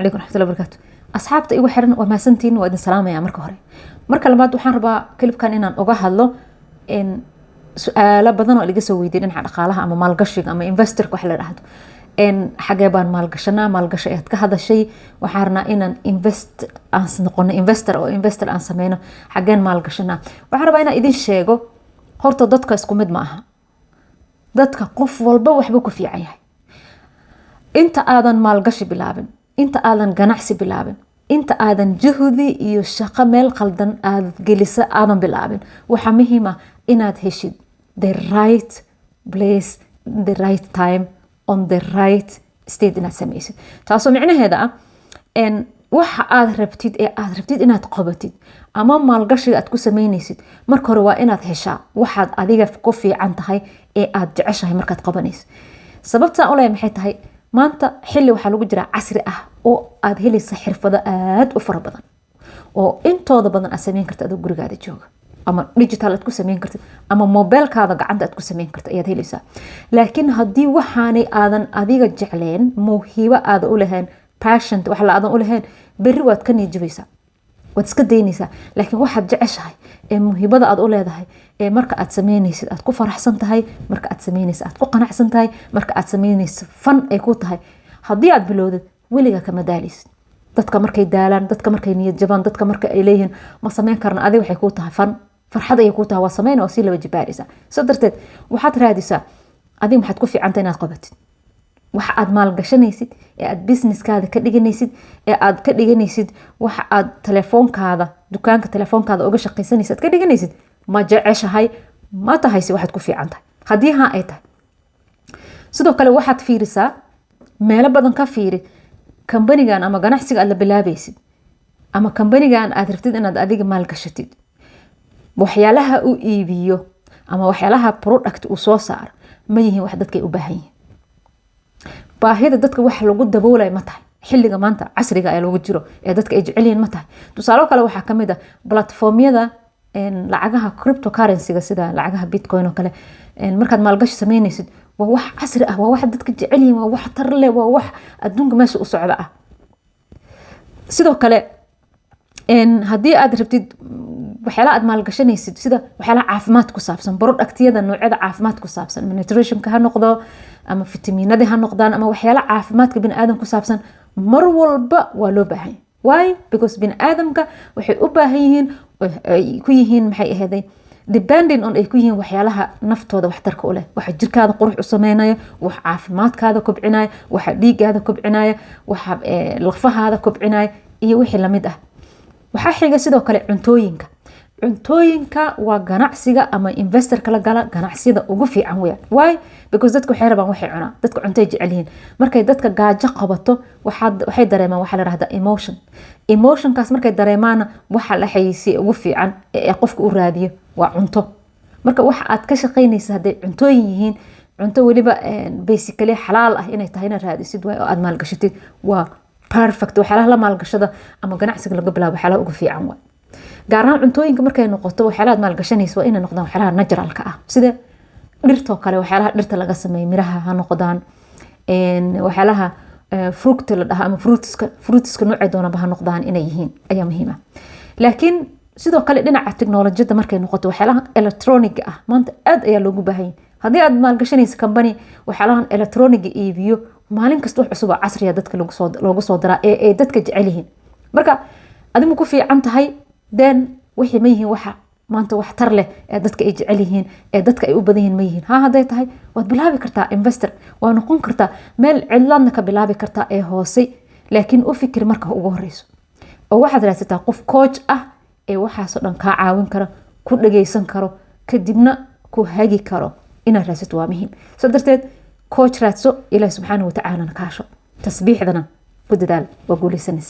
Calaykum raxmatullahi barakaatu. Asxaabta igu xiran, waa mahadsantihiin, waa idin salaamaya marka hore. Marka labaad, waxaan rabaa clipkan inaan uga hadlo su-aalo badan oo laga soo weydiiyay dhinaca dhaqaalaha ama maalgashiga ama investorka wax la dhahdo. Xagee baan maalgashanaa? Maalgashi ayaad ka hadashay. Waxaan rabnaa inaan invest aan noqono, investor oo investor aan sameyno. Xageen maalgashanaa? Waxaan rabaa inaan idin sheego, horta dadka isku mid ma aha. Dadka qof walba waxbuu ku fiican yahay. Inta aadan maalgashi bilaabin, inta aadan ganacsi bilaabin, inta aadan juhdi iyo shaqo meel qaldan aad gelisa aadan bilaabin, waxaa muhiim ah inaad heshid the right place, the right time, on the right state inaad sameysid. Taasoo micnaheeda ah, waxa aad rabtid ee aad rabtid inaad qabatid ama maalgashiga aad ku sameynaysid, marka hore waa inaad heshaa waxaad adiga ku fiican tahay ee aad jeceshahay markaad qabanaysid. Sababtaan u leeyahay maxay tahay? Maanta xilli waxaa lagu jiraa casri ah oo aad helaysa xirfado aad u fara badan oo intooda badan aad sameyn karta adoo gurigaada jooga, ama digital aad ku sameyn kartid, ama mobeelkaada gacanta aad ku sameyn karta ayaad helaysaa. Laakiin haddii waxaanay aadan adiga jecleen, mawhibo aada u lahayn, passion wax la aadan u lahayn, berri waad ka niijabaysaa, waad iska daynaysaa. Laakiin waxaad jeceshahay ee muhiibada aad u leedahay, ee marka aad sameynaysid aad ku faraxsan tahay, marka aad sameynaysid aad ku qanacsan tahay, marka aad sameynaysid fun ay ku tahay, haddii aad bilowdid, weligaa kama daalaysid. Dadka markay daalaan, dadka markay niyad jabaan, dadka marka ay leeyihiin "Ma sameyn karna", adiga waxay kuu tahay fun, farxad ayay kuu tahay, waa sameyn oo sii laba jibaaraysaa. Soo darteed waxaad raadisaa adiga maxaad ku fiicanta inaad qabatid. Waxa aad maalgashanaysid ee aad businesskaada ka dhiganaysid, ee aad ka dhiganaysid waxa aad telefoonkaada, dukaanka telefoonkaada uga shaqaysanaysid aad ka dhiganaysid, ma jeceshahay? Ma tahayse waxaad ku fiican tahay? Haddii haa ay tahay, sidoo kale waxaad fiirisaa, meelo badan ka fiiri kambanigan ama ganacsiga aad la bilaabaysid ama kambanigan aad rabtid inaad adiga maalgashatid. Waxyaalaha uu iibiyo ama waxyaalaha product uu soo saaro ma yihiin wax dadka ay u baahan yihiin? Baahida dadka wax lagu daboolayo ma tahay? Xilliga maanta casriga ee lagu jiro ee dadka ay jecel yihiin ma tahay? Tusaalo kale waxaa kamid ah platformyada lacagaha cryptocurrency-ga, sida lacagaha Bitcoin oo kale. Markaad maalgashi sameynaysid, waa wax casri ah, waa wax dadka jecel yihiin, waa wax tar leh, waa wax adduunka meesha u socda ah. Sidoo kale, haddii aad rabtid waxyaalaha aad maalgashanaysid, sida waxyaalaha caafimaad ku saabsan, productyada noocyada caafimaad ku saabsan, ama nutritionka ha noqdo ama fitamiinadii ha noqdaan ama waxyaala caafimaadka biniaadam ku saabsan, mar walba waa loo baahan yahay. Why? Because biniaadamka waxay u baahan yihiin, ay ku yihiin, maxay ahaday, depending on ay ku yihiin waxyaalaha naftooda waxtarka u leh, waxa jirkaada qurux u sameynaya, waxa caafimaadkaada kobcinaya, waxa dhiigaada kobcinaya, waxa lafahaada kobcinaya iyo wixii lamid ah. Waxaa xiga sidoo kale cuntooyinka. Cuntooyinka waa ganacsiga ama investorka la gala ganacsiyada ugu fiican weyaan. Why? Because dadka waxay rabaan waxay cunaan. Dadka cuntay jecel yihiin. Markay dadka gaajo qabato, waxay dareemaan waxaa la dhahdaa emotion. Emotionkaas markay dareemaana, waxa la xayeysiya ugu fiican ee qofka u raadiyo waa cunto. Marka waxa aad ka shaqaynaysa hadday cuntooyin yihiin, cunto weliba basically xalaal ah inay tahay inaad raadisid waay oo aad maalgashatid, waa perfect. Waxyaalaha la maalgashada ama ganacsiga laga bilaabo waxyaalaha ugu fiican waay. Gaar ahaan cuntooyinka markay noqoto, waxyaalaha aad maalgashanaysa waa inay noqdaan waxyaalaha naturalka ah, sida dhirtoo kale, waxyaalaha dhirta laga sameeyo, miraha ha noqdaan, waxyaalaha fruit la dhaha ama fruitska noocay doonaba ha noqdaan, inay yihiin ayaa muhiim ah. Laakiin sidoo kale dhinaca teknolojiyadda markay noqoto, waxyaalaha electroniga ah maanta aad ayaa loogu baahan yahay. Haddii aad maalgashanaysa company waxyaalahan electroniga iibiyo, maalin kasta wax cusub oo casriya dadka loogu soo daraa ee ay dadka jecel yihiin. Marka adimu ku fiican tahay, then wixii ma yihiin waxa maanta wax tar leh ee dadka ay jecel yihiin, ee dadka ay u badan yihiin ma yihiin? Ha, hadday tahay, waad bilaabi kartaa, investor waa noqon kartaa, meel cidlaadna ka bilaabi kartaa ee hoose. Laakiin u fikir marka ugu horeyso oo waxaad raadsataa qof coach ah ee waxaasoo dhan kaa caawin kara, ku dhageysan karo, kadibna ku hagi karo inaad raadsato waa muhiim. Saa darteed coach raadso. Ilaah subxaana watacaalana kaasho, tasbiixdana ku dadaal, waa guuleysanaysaa.